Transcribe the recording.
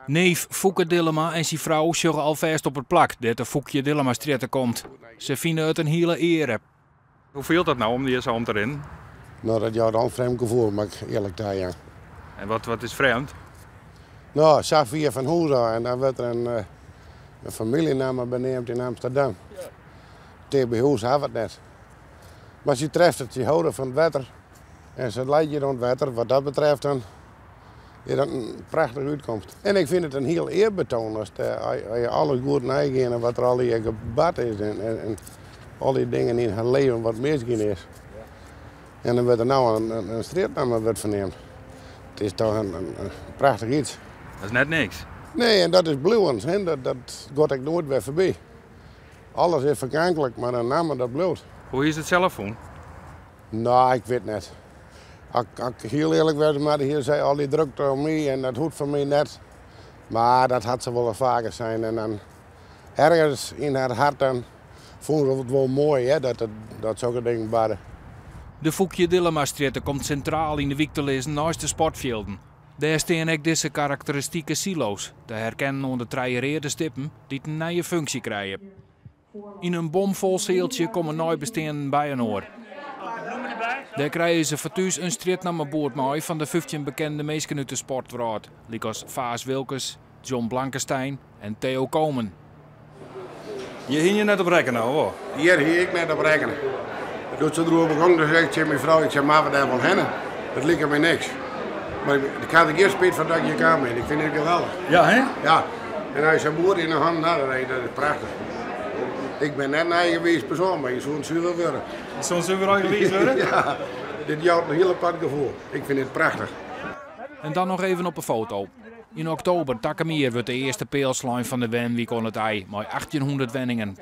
Neef Foeke Dillema en syn frou sjogge alfêst op it plak dêr't de Foekje Dillemastrjitte komt. Se fine it in hiele eare. Hoe fielt dat no om hjir sa om te rinnen? No, dat jout al in frjemd gefoel, moat ik earlik tajaan. En wat, wat is frjemd? No, sa fier fan hûs ôf en dan wurdt der in, eh, in famyljenamme beneamd yn Amsterdam. Ticht by hûs ha we it net. Mar sy treft it, sy hâlde fan it wetter en se leit hjir oan it wetter. Wat dat betreft dan is dat in prachtige útkomst. En ik fyn it in hiel earbetoan as, de, as je alles goed neigean en wat der allegear gebard is en, en, en al dy dingen yn har leven wat misgien is. En dan wurdt der no in, in, in strjitnamme wurdt ferneamd. It is toch in, in, in prachtich iets. Dat is net niks. Nee, en dat is bliuwend. Hè? Dat, dat giet ek noait wer foarby. Alles is ferganklik, mar in namme dat bliuwt. Hoe is it sels fûn? No, ik wit net. As ik hiel earlik wêze moat, hjir sei al dy drukte om my en dat hoecht foar my net. Mar dat hat se wol faker sein. En dan ergens yn har hert dan fûn se it wol moai hè, dat, it, dat sokke dingen barre. De Foekje Dillemastrjitte komt sintraal yn de wyk te lizzen neist de sportfjilden. Dêr stean ek dizze karakteristike silo's, te herkennen oan de trije reade stippen dy't in nije funksje krije. Yn in bomfol sealtsje komme neibesteanden byinoar. Dêr krije se foar thús in strjitnammeboerd mei fan de 15 bekende minsken út de sportwrâld, lykas Faas Wilkes, John Blankenstein en Theo Komen. Je hiene net op rekkene, of wol? Hjir hie ik net op rekkene. Doe't se deroer begûn, toen sei ik tsjin myn frou, ik sei, moatte we dêr wol hinne? Dat liket my niks. Mar ik ha der gjin spyt fan dat ik hjir kaam bin. Ik fyn it geweldich. Ja, hè? Ja. En as je sa'n boerd yn de hannen ha, dat is prachtich. Ik bin net in eigenwiis persoan, mar je soene suver wurde. Je soene suver eigenwiis wurde? Ja, dit jout in hiel apart gefoel. Ik fyn it prachtich. En dan noch even op 'e foto. Yn oktober takom jier wurdt de earste peal slein fan de wenwyk oan it IJ mei 1800 wenningen.